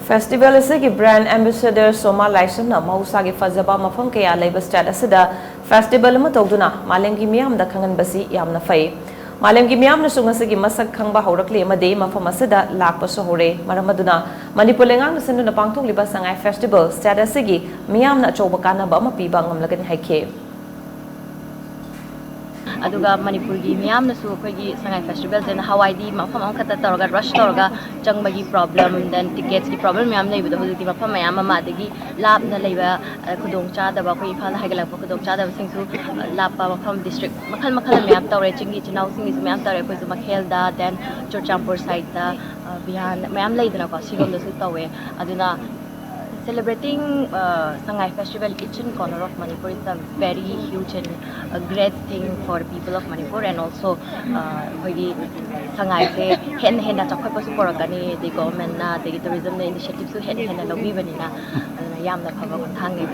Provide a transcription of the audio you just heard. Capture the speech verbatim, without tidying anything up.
Festival ꯑꯁꯤꯒꯤ brand ambassador ꯁꯣꯃꯥ ꯂꯥꯏꯁ꯭ꯔꯝꯅ ꯃꯍꯧꯁꯥꯒꯤ ꯐꯖꯕ ꯃꯐꯝ ꯀꯌꯥ ꯂꯩꯕ state ꯑꯁꯤꯗ festival ꯑꯃ ꯇꯧꯗꯨꯅ ꯃꯥꯂꯦꯝꯒꯤ ꯃꯤꯌꯥꯝꯗ ꯈꯪꯍꯟꯕꯁꯤ ꯌꯥꯝꯅ ꯐꯩ꯫ ꯃꯥꯂꯦꯝꯒꯤ ꯃꯤꯌꯥꯝꯅꯁꯨ ꯉꯁꯤꯒꯤ ꯃꯁꯛ ꯈꯪꯕ ꯍꯧꯔꯛꯂꯤ ꯑꯃꯗꯤ ꯃꯐꯝ ꯑꯁꯤꯗ ꯂꯥꯛꯄꯁꯨ ꯍꯧꯔꯦ꯫ ꯃꯔꯝ ꯑꯗꯨꯅ ꯃꯅꯤꯄꯨꯔ ꯂꯩꯉꯥꯛꯅ ꯁꯤꯟꯗꯨꯅ ꯄꯥꯡꯊꯣꯛꯂꯤꯕ ꯁꯉꯥꯏ festival state ꯑꯁꯤꯒꯤ ꯃꯤꯌꯥꯝꯅ ꯑꯆꯧꯕ ꯀꯥꯟꯅꯕ ꯑꯃ ꯄꯤꯕ ꯉꯝꯂꯒꯅꯤ ꯍꯥꯏꯈꯤ꯫ ꯑꯗꯨꯒ ꯃꯅꯤꯄꯨꯔꯒꯤ ꯃꯤꯌꯥꯝꯅꯁꯨ ꯑꯩꯈꯣꯏꯒꯤ ꯁꯉꯥꯏ festivalꯁꯦ ꯅꯍꯥꯟꯋꯥꯏꯗꯤ ꯃꯐꯝ ꯑꯃꯈꯛꯇ ꯇꯧꯔꯒ rush ꯇꯧꯔꯒ ꯆꯪꯕꯒꯤ problem, then ticketsꯀꯤ problem ꯃꯌꯥꯝ ꯂꯩꯕꯗꯣ ꯍꯧꯖꯤꯛꯇꯤ ꯃꯐꯝ ꯃꯌꯥꯝ ꯑꯃ, ꯑꯗꯒꯤ ꯂꯥꯞꯅ ꯂꯩꯕ ꯈꯨꯗꯣꯡ ꯆꯥꯗꯕ, ꯑꯩꯈꯣꯏ ꯏꯝꯐꯥꯜꯗ ꯍꯥꯏꯒꯠꯂꯛꯄ ꯈꯨꯗꯣꯡ ꯆꯥꯗꯕꯁꯤꯡꯁꯨ ꯂꯥꯞꯄ ꯃꯐꯝ district ꯃꯈꯜ ꯃꯈꯜ ꯃꯌꯥꯝ ꯇꯧꯔꯦ꯫ ꯆꯤꯡꯒꯤ ꯏꯆꯤꯜ ꯏꯅꯥꯎꯁꯤꯡꯒꯤꯁꯨ ꯃꯌꯥꯝ ꯇꯧꯔꯦ꯫ ꯑꯩꯈꯣꯏꯁꯨ ꯃꯈꯦꯜꯗ, then ꯆꯨꯔꯆꯥꯟꯄꯨꯔ sideꯇ, ꯕꯤꯍꯥꯟ ꯃꯌꯥꯝ ꯂꯩꯗꯅꯀꯣ, ꯁꯤꯔꯣꯝꯗꯁꯨ ꯇꯧꯋꯦ꯫ ꯑꯗꯨꯅ celebrating Sangai festival each and corner of Manipur is a very huge and a great thing for people of Manipur, and also ꯑꯩꯈꯣꯏꯒꯤ ꯁꯉꯥꯏꯁꯦ ꯍꯦꯟꯅ ꯍꯦꯟꯅ ꯆꯥꯎꯈꯠꯄꯁꯨ ꯄꯨꯔꯛꯀꯅꯤ, ꯑꯗꯩ governmentꯅ, ꯑꯗꯒꯤ tourismꯅ initiativeꯁꯨ ꯍꯦꯟꯅ ꯍꯦꯟꯅ ꯂꯧꯕꯤꯕꯅꯤꯅ, ꯑꯗꯨꯅ ꯌꯥꯝꯅ ꯐꯕ ꯈꯣꯡꯊꯥꯡꯅꯤ꯫